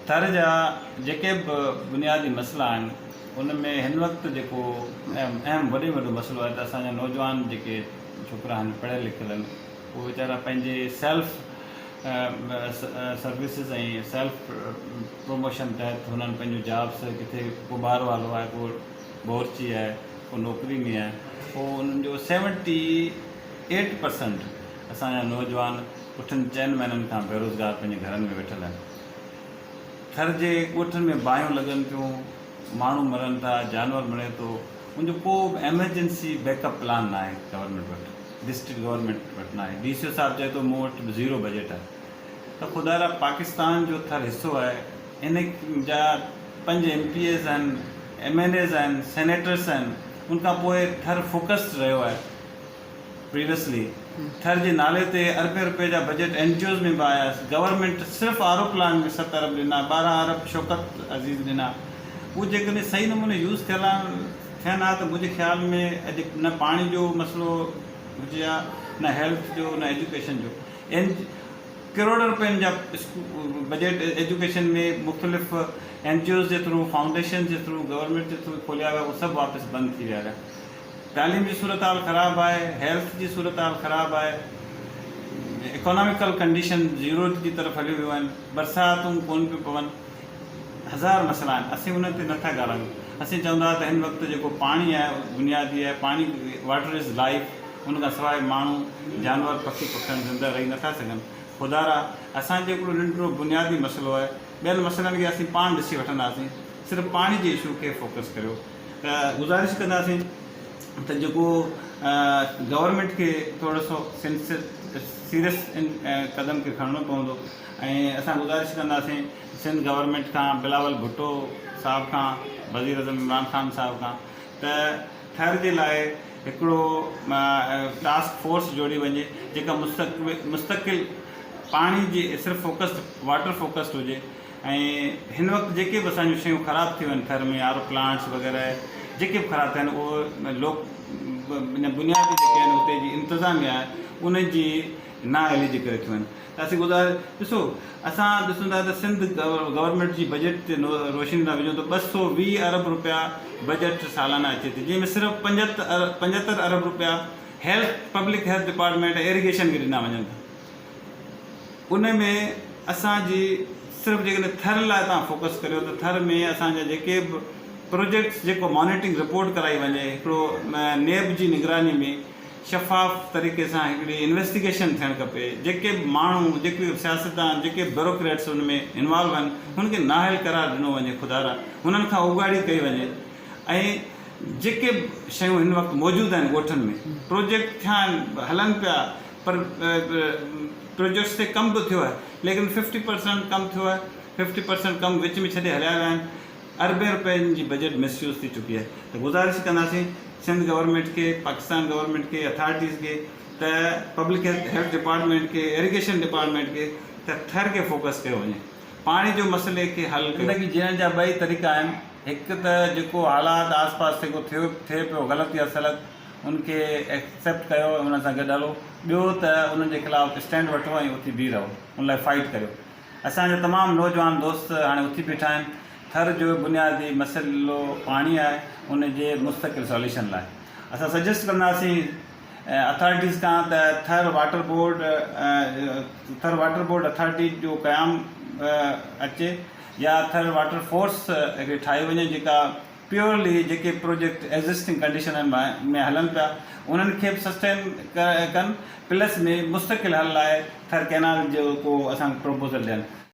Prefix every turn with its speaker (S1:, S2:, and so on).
S1: ٿر جا جيڪي به بنيادي مسئلا آهن ان ۾ هن وقت جيڪو اهم وڏي ۾ وڏو مسئلو آهي ته اسان جا نوجوان جيڪي ڇوڪرا آهن پڙهيل لکيل آهن اهي ويچارا پنهنجي سيلف سروسز ۽ سيلف پروموشن تحت هنن پنهنجون جابس ڪٿي ڪو ٻار والو آهي ڪو بورچي آهي ڪو نوڪري ۾ آهي پوء انهن جو سيونٽي ايٽ پرسنٽ اسان جا نوجوان اٺن چئن مهينن کان بيروزگار پنهنجي گهرن ۾ ويٺل آهن. ٿر جي ڳوٺن ۾ باهيون لڳن ٿيون، ماڻهو مرن ٿا، جانور مري ٿو، ان جو ڪو به ايمرجنسي بيڪ اپ پلان ناهي گورنمينٽ وٽ، ڊسٽرڪٽ گورنمينٽ وٽ ناهي، ڊي سي او صاحب چئي ٿو مون وٽ به زيرو بجيٽ آهي ته خدارا پاڪستان جو ٿر حصو آهي ان جا پنج ايم پي ايز آهن، ايم اين ايز آهن، سينيٽرس آهن، ان کان پوء ٿر فوڪسڊ رهيو آهي. پريويسلي ٿر جي نالي تي اربين روپيه جا بجيٽ اين جي اوز ۾ به آيا، گورنمينٽ صرف آر او پلانٽ ۾ ست ارب ڏنا، 12 ارب شوڪت عزيز ڏنا، اهي جيڪڏهن صحيح نموني يوز ٿيل ٿين ها ته منهنجي خيال ۾ اڄ نه پاڻي جو مسئلو هجي ها نه هيلٿ جو نه ايجوڪيشن جو اين ڪروڙ روپين جا بجيٽ ايجوڪيشن ۾ مختلف اين جي اوز جي ٿرو فائونڊيشن جي ٿرو گورنمينٽ جي ٿرو کوليا ويا اهي سڀ واپس بند ٿي ويا هليا. تعليم جي صورتحال خراب آهي، هيلٿ جي صورتحال خراب آهي، اڪاناميڪل ڪنڊيشن زيرو جي طرف هليو ويو آهن، برساتون ڪونه پيون پون، هزار مسئلا آهن، اسين انهن تي نٿا ڳالهايون، اسين چوندا ته هن وقت جيڪو پاڻي آهي بنيادي آهي، پاڻي واٽر از لائف ان کان سواء ماڻهو، جانور، پکي پکڻ زنده رهي نٿا سگهن، خدارا اسان جو هڪڙو ننڍڙو بنيادي مسئلو آهي، ٻين مسئلن کي اسين پاڻ ڏسي وٺنداسين، صرف پاڻي جي اشو کي فوڪس ڪريو. ته گذارش ڪنداسين ته جيڪو گورنمينٽ کي ٿورو سو سيريس ان قدم کي کڻڻو پوندو ۽ اسان گذارش ڪنداسين سنڌ گورنمينٽ کان بلاول ڀٽو صاحب کان وزير اعظم عمران خان صاحب کان ته ٿر جي لاء هڪڙو ٽاسڪ فورس جوڙي وڃي جيڪا مستقل پاڻي جي صرف فوڪسڊ واٽر فوڪسڊ هجي ۽ هن وقت جيڪي به اسان جون شيون خراب ٿيون آهن ٿر ۾ آر او پلانٽس وغيره جيڪي به خراب ٿيا آهن اهو لوڪ بنيادي جيڪي آهن اتي جي انتظاميا آهي ان جي نااهلي جي ڪري ٿيون آهن ته اسين گذار ڏسو اسان ڏسون ٿا ته سنڌ گورنمينٽ جي بجيٽ تي روشني ٿا وجهون ته 220 ارب روپيا بجيٽ سالانه اچي ٿي جنهن ۾ صرف 75 ارب روپيا health public health department ۽ irrigation کي ڏنا وڃن ٿا. ان ۾ اسان جي صرف جيڪڏهن ٿر لاء توهان فوڪس ڪريو ته ٿر ۾ اسان جا جيڪي به پروجيڪٽس جيڪو مانيٽرنگ رپورٽ ڪرائي وڃي هڪڙو نيب جي نگراني ۾ شفاف طريقي سان هڪڙي انويسٽيگيشن ٿيڻ کپي جيڪي به ماڻهو جيڪي به سياستدان جيڪي به بيوروڪريٽس ان ۾ انوالو آهن هن کي نااهل قرار ڏنو وڃي خدارا هنن کان اوڳاڙي ڪئي وڃي ۽ جيڪي به شيون هن وقت موجود آهن ڳوٺن ۾ پروجيڪٽ ٿيا آهن هلن پيا پر پروجيڪٽس تي ڪم به ٿيو آهي ليڪن ففٽي پرسنٽ ڪم ٿيو آهي ففٽي پرسنٽ ڪم وچ ۾ ڇڏي هليا ويا آهن اربين روپين جي بجيٽ مس يوز ٿي چڪي آهي ته گذارش ڪنداسين سنڌ گورنمينٽ کي پاڪستان گورنمينٽ کي اٿارٽيز کي ته پبلڪ هيلٿ ڊپارٽمينٽ کي ايريگيشن ڊپارٽمينٽ کي ته ٿر کي فوڪس ڪيو وڃي پاڻي جو مسئلي کي حل ڪيو. زندگي جيئڻ جا ٻئي طريقا آهن هڪ ته جيڪو حالات آس پاس جيڪو ٿيو ٿئي پيو غلط يا سلط ان کي ايڪسيپٽ ڪيو ۽ انهن سان گڏ هلو، ٻيو ته انهن جي خلاف اسٽينڊ وٺو ۽ اٿي بيهي رهو، ان لاء فائيٽ ڪريو. اسان جا تمام نوجوان دوست هاڻي اٿي بيٺا آهن. ٿر جو بنيادي مسئلو پاڻي آهي، ان جي مستقل سوليوشن لاء اسان سجيسٽ ڪنداسين اٿارٽيز کان ته Thar water board Thar water board authority جو قيام اچي يا ٿر واٽر فورس هڪڙي ٺاهي وڃي جيڪا پيورلي جيڪي پروجيڪٽ ايگزسٽنگ ڪنڊيشنن ۾ هلن پيا انهن کي به سسٽين ڪن پلس ۾ مستقل حل لاء ٿر ڪئنال جو ڪو اسان کي پروپوزل ڏين.